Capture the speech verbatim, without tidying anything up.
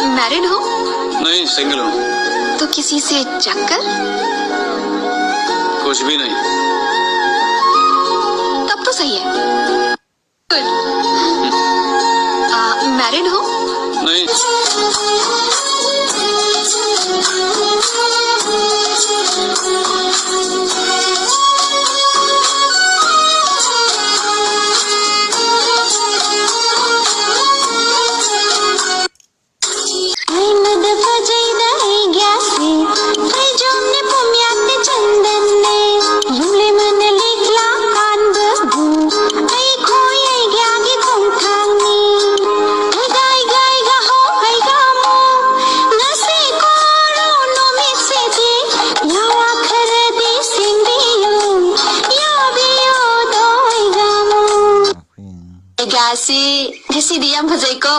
Married हो? नहीं, single हूँ। तो किसी से चक्कर? कुछ भी नहीं। तब तो सही है। गुड। आ, मैरिड हो? नहीं। ꯑꯩꯅꯗ ꯐꯖꯩꯗ ꯑꯩꯒ꯭ꯌꯥꯁꯤ, ꯐꯩꯖꯣꯝꯅꯦ ꯄꯣꯝꯌꯥꯠꯅꯦ ꯆꯟꯗꯟꯅꯦ, ꯌꯨꯝꯂꯩꯃꯅ ꯂꯤꯛꯂꯥ ꯄꯥꯟꯕꯕꯨ, ꯑꯩꯈꯣꯏ ꯑꯩꯒ꯭ꯌꯥꯒꯤ ꯈꯣꯡꯊꯥꯡꯅꯤ꯫ ꯑꯩꯒꯥꯏꯒꯥꯏꯒ ꯍꯣ ꯑꯩꯒꯥꯃꯣ, ꯉꯁꯤ ꯀꯣꯔꯣ ꯅꯨꯃꯤꯠꯁꯤꯗꯤ, ꯌꯥꯋꯥ ꯈꯔꯗꯤ ꯁꯤꯡꯕꯤꯌꯨ, ꯌꯥꯕꯤꯌꯨ ꯗꯣ ꯑꯩꯒꯥꯃꯣ꯫ ꯑꯩꯒ꯭ꯌꯥꯁꯤ ꯉꯁꯤꯗꯤ ꯌꯥꯝ ꯐꯖꯩꯀꯣ꯫